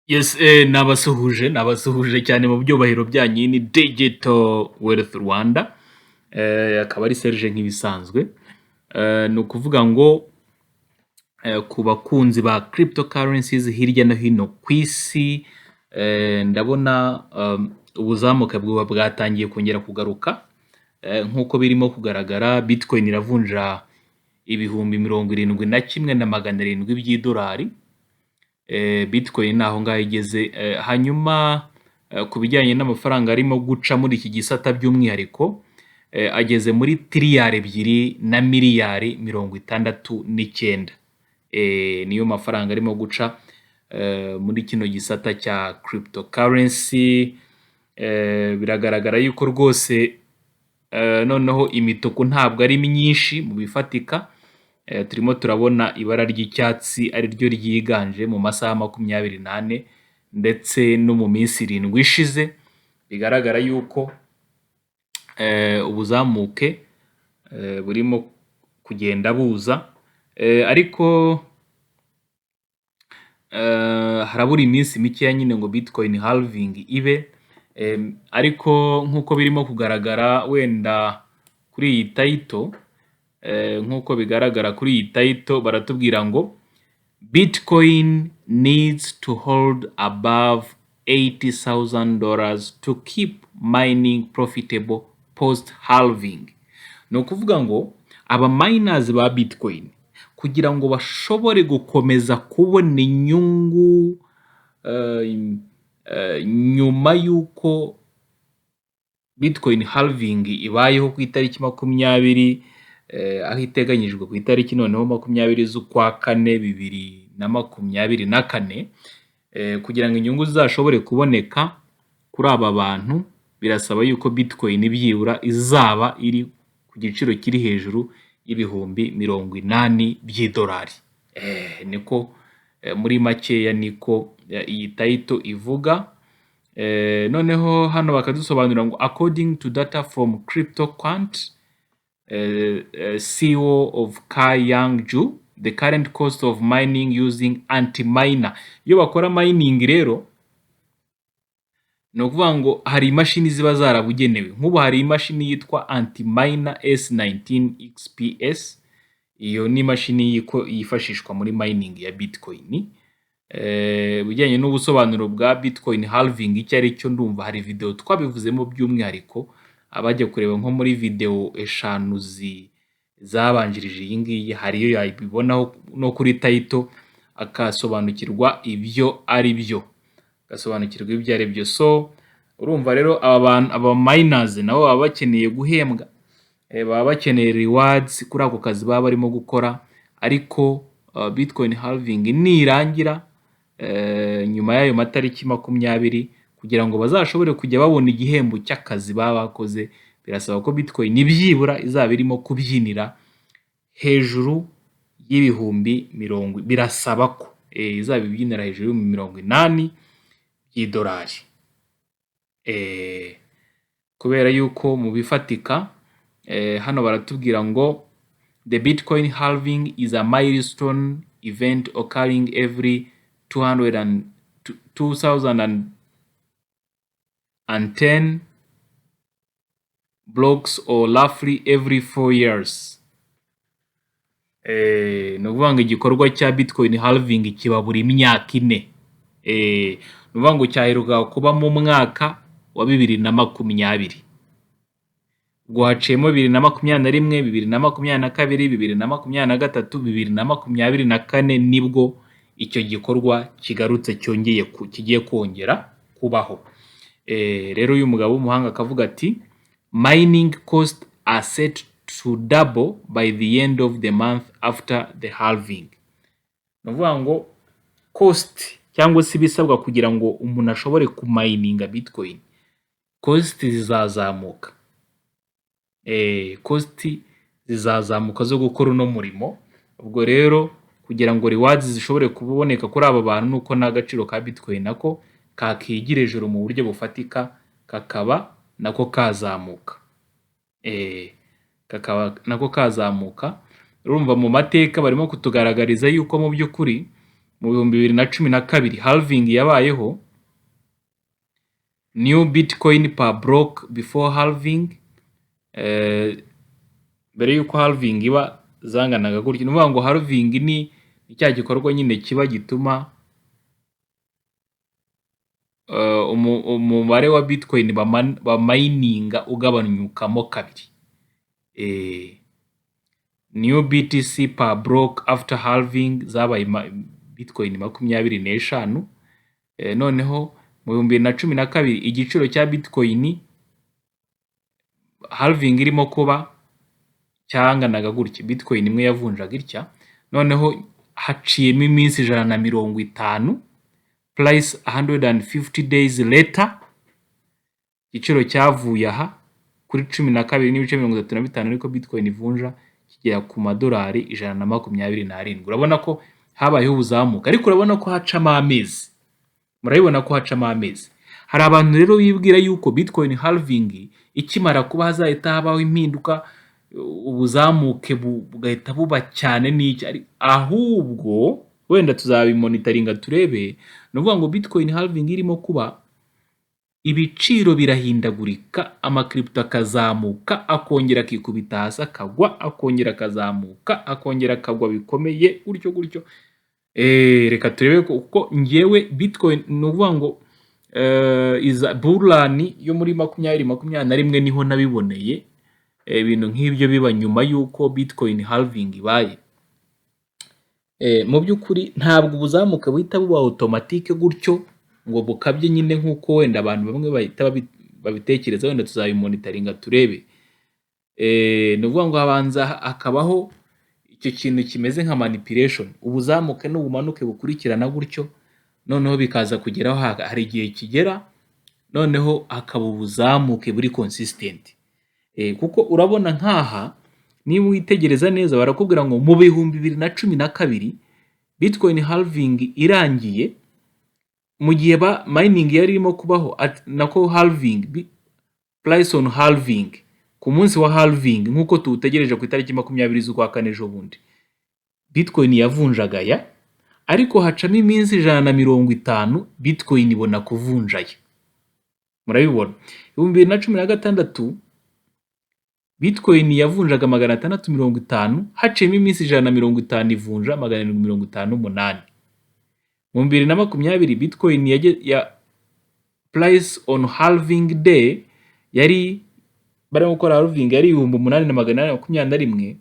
Yes, nabasuhuje, nabasuhuje cyane mu byubahiro byanyu. Ni Digital Wealth Rwanda, akaba ari Serge nk'ibisanzwe. Ni ukuvuga ngo ku bakunzi ba cryptocurrencies hirya no hino ku isi, ndabona ubuzamuke bwa bwatangiye kongera kugaruka. Nk'uko birimo kugaragara, Bitcoin iravunja 71,700 by'idolari. Bitcoin ni aho ngaho igeze. Hanyuma ku bijyanye n'amafaranga arimo guca muri iki gisata by'umwihariko, ageze muri tiriyari 2 na miliyari 69. Niyo mafaranga arimo guca muri kino gisata cya cryptocurrency. Biragaragara yuko rwose noneho imituku ntabwo ari myinshi mu bifatika. Turimo turabona ibara ry'icyatsi ari ryo ryiganje mu masaha 24 ndetse no mu minsi 7 ishize. Bigaragara yuko ubuzamuke burimo kugenda buza, ariko harabura iminsi mikeya nyine ngo Bitcoin halving ibe. Ariko nk'uko birimo kugaragara wenda kuri iyi title, nk'uko bigaragara kuri iyi title, baratubwira ngo "Bitcoin needs to hold above $80,000 to keep mining profitable post halving". Ni ukuvuga ngo aba miners ba Bitcoin, kugira ngo bashobore gukomeza kubona inyungu nyuma y'uko Bitcoin halving ibayeho ku itariki 20, aho iteganyijwe ku itariki noneho 20 z'ukwa kane 2024, kugira ngo inyungu zizashobore kuboneka kuri aba bantu, birasaba yuko Bitcoin byibura izaba iri ku giciro kiri hejuru y'80,000 by'idolari. Niko muri makeya niko iyi title ivuga. Noneho hano bakadusobanurira ngo "According to data from CryptoQuant, CEO of Kai Yang Ju, the current cost of mining using Antminer". Iyo bakora mining rero, ni ukuvuga ngo hari imashini ziba zarabugenewe. Nk'ubu hari imashini yitwa Antminer S19 XPS, iyo ni imashini yifashishwa muri mining ya Bitcoin. Ibijyanye n'ubusobanuro bwa Bitcoin halving icyo ari cyo, ndumva hari video twabivuzemo by'umwihariko. Abajya kureba nko muri video 5 zabanjirije iyi ngiyi, hari iyo yabibonaho no kuri title akasobanukirwa ibyo ari byo, agasobanukirwa ibyo ari byo. So urumva rero aba bantu, aba miners, nabo baba bakeneye guhembwa, baba bakeneye rewards kuri ako kazi baba barimo gukora. Ariko Bitcoin halving nirangira nyuma y'ayo matariki 20, kugira ngo bazashobore kujya babona igihembo cy'akazi baba bakoze, birasaba ko Bitcoin byibura izaba irimo kubyinira hejuru y'ibihumbi mirongo, birasaba ko izaba ibyinira hejuru y'ibihumbi 80 by'idolari. Kubera yuko mu bifatika hano baratubwira ngo "The Bitcoin halving is a milestone event occurring every 2010 blocks or roughly every 4 years". Ni ukuvuga ngo igikorwa cya Bitcoin halving kiba buri myaka 4. Ni ukuvuga ngo cyaheruka kuba mu mwaka wa 2020. Ubwo haciyemo 2021, 2022, 2023, 2024, nibwo icyo gikorwa kigarutse, cyongeye kigiye kongera kubaho. Rero uyu mugabo w'umuhanga akavuga ati "Mining cost are set to double by the end of the month after the halving". Ni ukuvuga ngo cost cyangwa se ibisabwa kugira ngo umuntu ashobore kumayininga Bitcoin, cost zizazamuka. Cost zizazamuka zo gukora uno murimo. Ubwo rero kugira ngo rewards zishobore kuboneka kuri aba bantu, nuko n'agaciro ka Bitcoin nako kakigira hejuru mu buryo bufatika, kakaba nako kazamuka. Kakaba nako kazamuka. Urumva mu mateka barimo kutugaragariza yuko mu by'ukuri mu Mu 2012 halving yabayeho, new bitcoin per block before halving, mbere y'uko halving iba zanganaga gutya. Ni ukuvuga ngo halving ni cya gikorwa nyine kiba gituma umubare wa bitcoin bamayininga ugabanyukamo kabiri. New BTC per block after halving zabaye bitcoin 25. Noneho mu 2012 igiciro cya bitcoin halving irimo kuba cyanganaga gutya, bitcoin imwe yavunjaga itya. Noneho haciyemo iminsi 150, price 150 days later, igiciro cyavuye aha kuri 12.35 ariko bitcoin ivunja kigera ku madolari 127. Urabona ko habayeho ubuzamuka, ariko urabona ko hacamo amezi, murabibona ko hacamo amezi. Hari abantu rero bibwira yuko bitcoin halving ikimara kuba hazahita habaho impinduka, ubuzamuke bugahita buba cyane n'iki. Ahubwo wenda tuzabimonitoringa turebe. Ni ukuvuga ngo bitcoin halving irimo kuba, ibiciro birahindagurika, amacrypto akazamuka, akongera akikubita hasi akagwa, akongera akazamuka, akongera akagwa bikomeye gutyo gutyo. Reka turebe, kuko ngewe bitcoin, ni ukuvuga ngo iza bull run yo muri 2021 niho nabiboneye ibintu nk'ibyo biba nyuma y'uko bitcoin halving ibaye. Mu by'ukuri ntabwo ubuzamuke buhita buba automatique gutyo ngo bukabye nyine nk'uko wenda abantu bamwe bahita babitekereza. Wenda tuzabimonitoringa turebe. Ni ukuvuga ngo habanza hakabaho icyo kintu kimeze nka manipulation, ubuzamuke n'ubumanuke bukurikirana gutyo, noneho bikaza kugeraho hari igihe kigera noneho hakaba ubuzamuke buri consistent. Kuko urabona nk'aha, niba witegereza neza, barakubwira ngo mu 2012 bitcoin halving irangiye, mu gihe ba mining yari irimo kubaho, nako halving, price on halving, ku munsi wa halving nk'uko tuwutegereje ku itariki 20 z'ukwa kane ejo bundi, bitcoin yavunjaga aya, ariko hacamo iminsi 150 bitcoin ibona kuvunja aya. Murabibona, 2016 bitcoin yavunjaga 650, haciyemo iminsi 150 ivunja 758. Mu 2020 bitcoin ya price on halving day, yari barimo gukora halving, yari 8821.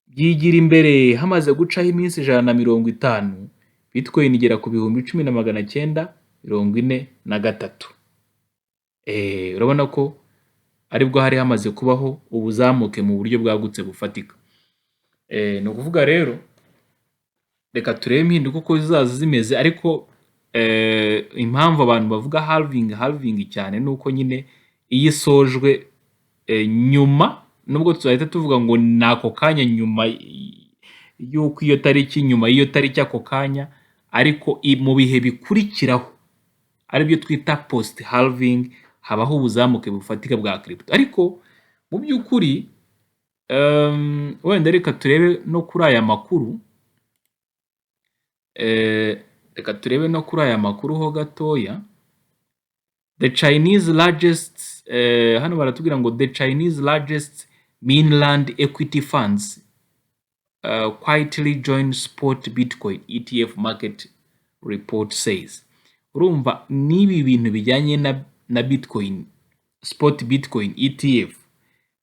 Byigira imbere, hamaze gucaho iminsi 150, bitcoin igera ku 10,943. Urabona ko aribwo hari hamaze kubaho ubuzamuke mu buryo bwagutse bufatika. Ni ukuvuga rero reka turebe impinduka uko zizaza zimeze. Ariko impamvu abantu bavuga halving halving cyane ni uko nyine iyo isojwe, nyuma, nubwo tuzahita tuvuga ngo ni ako kanya nyuma y'uko iyo tariki, nyuma y'iyo tariki ako kanya, ariko mu bihe bikurikiraho aribyo twita post halving habaho ubuzamuke bufatika bwa crypto. Ariko mu by'ukuri wenda reka turebe no kuri aya makuru, reka turebe no kuri aya makuru ho gatoya. The Chinese largest, hano baratubwira ngo the Chinese largest mainland equity funds quietly join spot bitcoin ETF, market report says. Urumva n'ibi bintu bijyanye na bitcoin, spot bitcoin ETF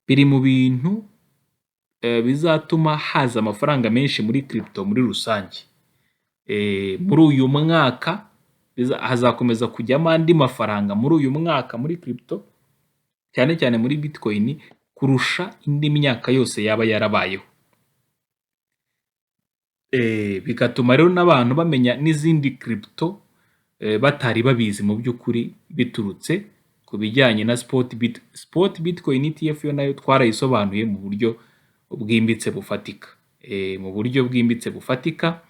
biri mu bintu bizatuma haza amafaranga menshi muri crypto muri rusange. Muri uyu mwaka hazakomeza kujyamo andi mafaranga muri uyu mwaka muri crypto, cyane cyane muri bitcoin, kurusha indi myaka yose yaba yarabayeho. Bigatuma rero n'abantu bamenya n'izindi crypto batari babizi mu by'ukuri, biturutse ku bijyanye na spot bitcoin ETF. Yo nayo twarayisobanuye mu buryo bwimbitse bufatika, mu buryo bwimbitse bufatika.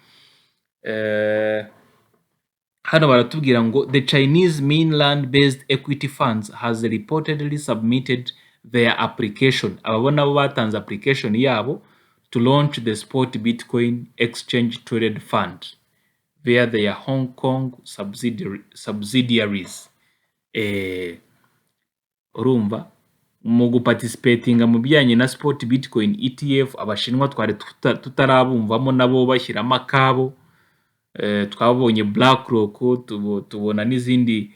Hano baratubwira ngo the Chinese mainland based equity funds has reportedly submitted their application, aba nabo batanze application yabo, to launch the spot bitcoin exchange traded fund. via their Hong Kong subsidiaries. Urumva mu guparticipatinga mu bijyanye na spot Bitcoin ETF, Abashinwa twari tutarabumvamo nabo bashyiramo akabo. Twabonye BlackRock, tubona n'izindi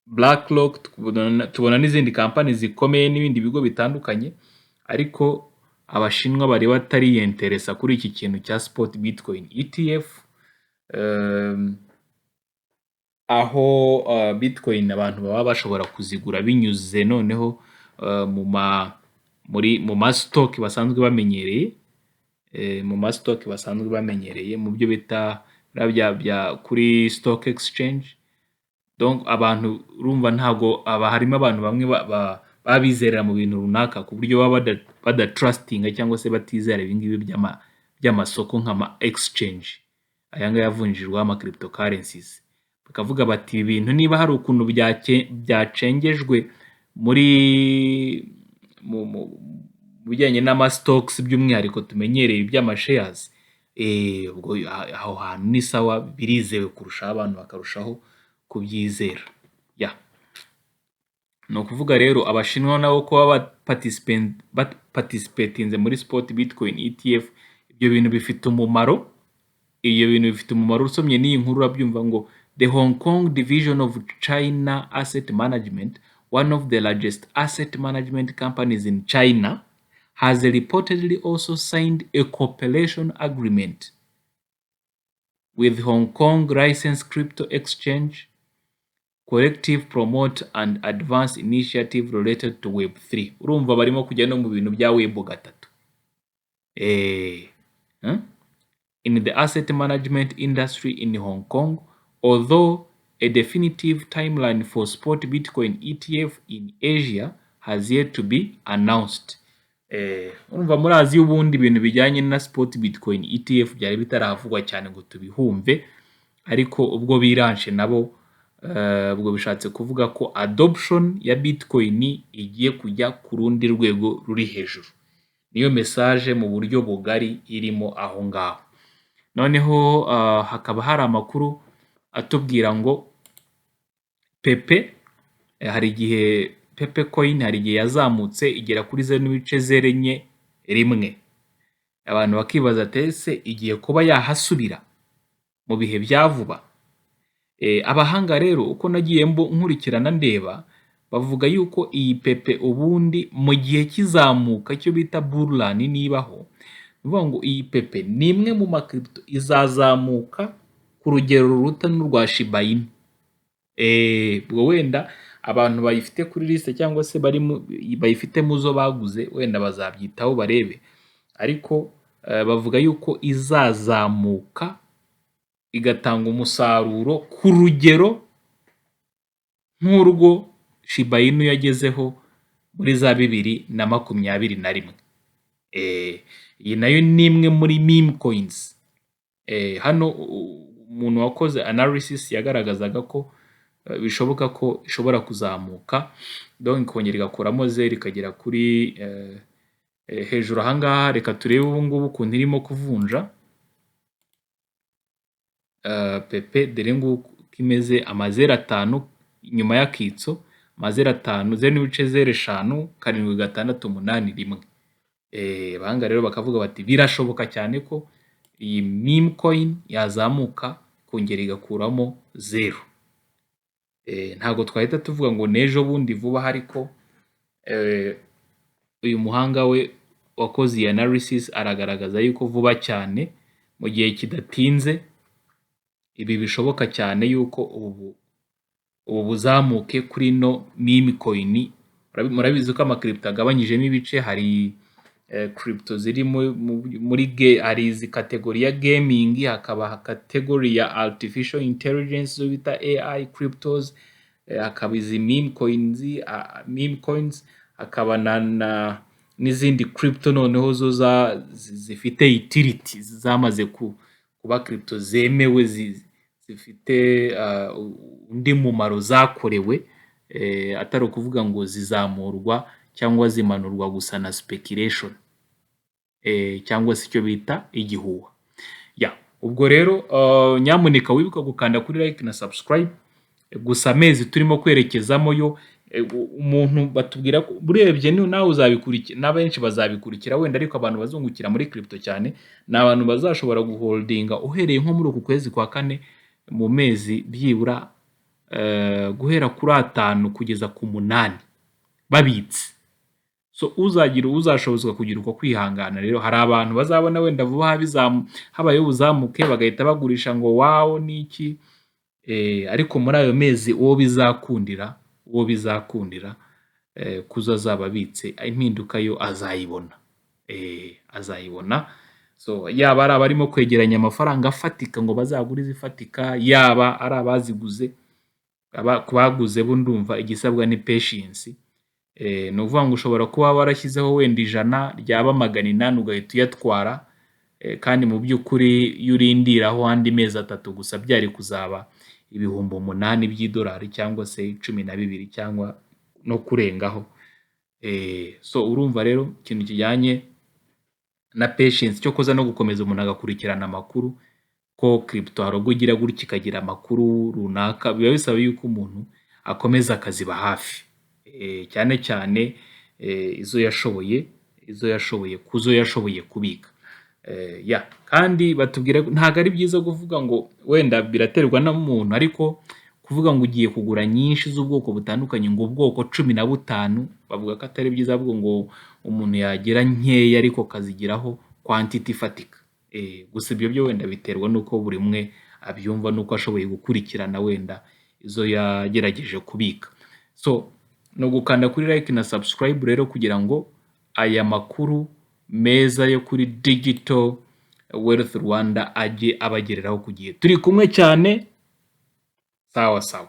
BlackRock, tubona n'izindi kampani zikomeye n'ibindi bigo bitandukanye, ariko Abashinwa bari batariyenteresa kuri iki kintu cya spot Bitcoin ETF, aho Bitcoin abantu baba bashobora kuzigura binyuze noneho mu ma stock basanzwe bamenyereye, mu ma stock basanzwe bamenyereye, mu byo bita bya bya kuri stock exchange. Donc abantu urumva ntago aba harimo abantu bamwe baba bizerera mu bintu runaka ku buryo baba badatrustinga cyangwa se batizera ibingibi by'amasoko nk'ama exchange aya ngaya avunjirwaho ama cryptocurrencies, bakavuga bati ibi bintu niba hari ukuntu byacengejwe muri mu bijyanye n'ama stocks, by'umwihariko tumenyereye iby'ama shares, ubwo aho hantu ni sawa, birizewe kurushaho, abantu bakarushaho kubyizera. Ya, ni ukuvuga rero Abashinwa nabo kuba baparticipatinze muri spot Bitcoin ETF, ibyo bintu bifite umumaro, ibyo bintu bifite umumaro. Usomye n'iyi nkuru urabyumva ngo "The Hong Kong division of China Asset Management, one of the largest asset management companies in China, has reportedly also signed a cooperation agreement with Hong Kong licensed crypto exchange Collective promote and advance initiative related to Web3." Urumva barimo kujya no mu bintu bya Web 3. In the asset management industry in Hong Kong, although a definitive timeline for spot Bitcoin ETF in Asia has yet to be announced. Urumva muri Aziya ubundi ibintu bijyanye na spot Bitcoin ETF byari bitaravugwa cyane ngo tubihumve, ariko ubwo biranshe nabo, ubwo bishatse kuvuga ko adoption ya Bitcoin igiye kujya ku rundi rwego ruri hejuru. Niyo message mu buryo bugari irimo aho ngaho. Noneho hakaba hari amakuru atubwira ngo Pepe, hari igihe Pepe coin hari igihe yazamutse igera kuri 0.041, abantu bakibaza ati ese igiye kuba yahasubira mu bihe bya vuba? Abahanga rero uko nagiye nkurikirana ndeba, bavuga yuko iyi Pepe ubundi mu gihe kizamuka cyo bita bull run nibaho, ni ukuvuga ngo iyi Pepe ni imwe mu ma crypto izazamuka ku rugero ruruta n'urwa Shiba Inu. Ubwo wenda abantu bayifite kuri liste cyangwa se bari bayifite mu zo baguze wenda bazabyitaho barebe, ariko bavuga yuko izazamuka igatanga umusaruro ku rugero nk'urwo Shiba Inu yagezeho muri za 2021. Iyi nayo ni imwe muri meme coins. Hano umuntu wakoze analysis yagaragazaga ko bishoboka ko ishobora kuzamuka, donc ikongera igakuramo zeru ikagera kuri hejuru aha ngaha. Reka turebe ubu ngubu ukuntu irimo kuvunja. Pepe dore nguko uko imeze: amazeru atanu nyuma y'akitso, amazeru atanu, 0.057681. Abahanga rero bakavuga bati birashoboka cyane ko iyi meme coin yazamuka ikongera igakuramo zeru. Ntabwo twahita tuvuga ngo n'ejo bundi vuba aha, ariko uyu muhanga we wakoze iyi analysis aragaragaza yuko vuba cyane, mu gihe kidatinze, ibi bishoboka cyane yuko ubu buzamuke kuri ino meme coin. Murabizi ko ama crypto agabanyijemo ibice: hari crypto ziri muri hari izi category ya gaming, hakaba category ya artificial intelligence zo bita AI cryptos, hakaba izi meme coins, hakaba na n'izindi crypto noneho zo zifite utility, zamaze kuba crypto zemewe, zifite undi mumaro zakorewe, atari ukuvuga ngo zizamurwa cyangwa zimanurwa gusa na speculation cyangwa se icyo bita igihuha. Ya. Ubwo rero nyamuneka wibuke gukanda kuri like na subscribe. Gusa amezi turimo kwerekezamo yo, umuntu batubwira ko urebye nawe uzabikurikira, n'abenshi bazabikurikira wenda, ariko abantu bazungukira muri crypto cyane ni abantu bazashobora guholdinga uhereye nko muri uku kwezi kwa kane, mu mezi byibura guhera kuri 5 kugeza ku 8 babitse. So uzagira, uzashobozwa kugira uko kwihangana. Rero hari abantu bazabona wenda vuba habayeho ubuzamuke, bagahita bagurisha ngo wow niki, ariko muri ayo mezi uwo bizakundira kuzo azaba abitse, impinduka yo azayibona, azayibona. So yaba ari abarimo kwegeranya amafaranga afatika ngo bazagure izifatika, yaba ari abaziguze, ku baguze bo ndumva igisabwa ni patience. Ni ukuvuga ngo ushobora kuba warashyizeho wenda 100, ryaba 800 ugahita uyatwara, kandi mu by'ukuri iyo urindiraho andi mezi 3 gusa byari kuzaba 8000 by'idolari cyangwa se 12 cyangwa no kurengaho. So urumva rero ikintu kijyanye na patience, cyo kuza no gukomeza umuntu agakurikirana amakuru, ko crypto hari ubwo igira gutya ikagira amakuru runaka, biba bisaba yuko umuntu akomeza akaziba hafi, cyane cyane izo yashoboye kuzo yashoboye kubika. Ya, kandi batubwira ntabwo ari byiza kuvuga ngo wenda biraterwa n'umuntu, ariko kuvuga ngo ugiye kugura nyinshi z'ubwoko butandukanye, ngo ubwoko 15, bavuga ko atari byiza, ahubwo ngo umuntu yagira nkeya ariko akazigiraho quantity ifatika. Gusa ibyo byo wenda biterwa n'uko buri umwe abyumva n'uko ashoboye gukurikirana wenda izo yagerageje kubika. So ni ugukanda kuri like na subscribe rero kugira ngo aya makuru meza yo kuri Digital Wealth Rwanda ajye abagereraho ku gihe. Turi kumwe cyane, sawa sawa.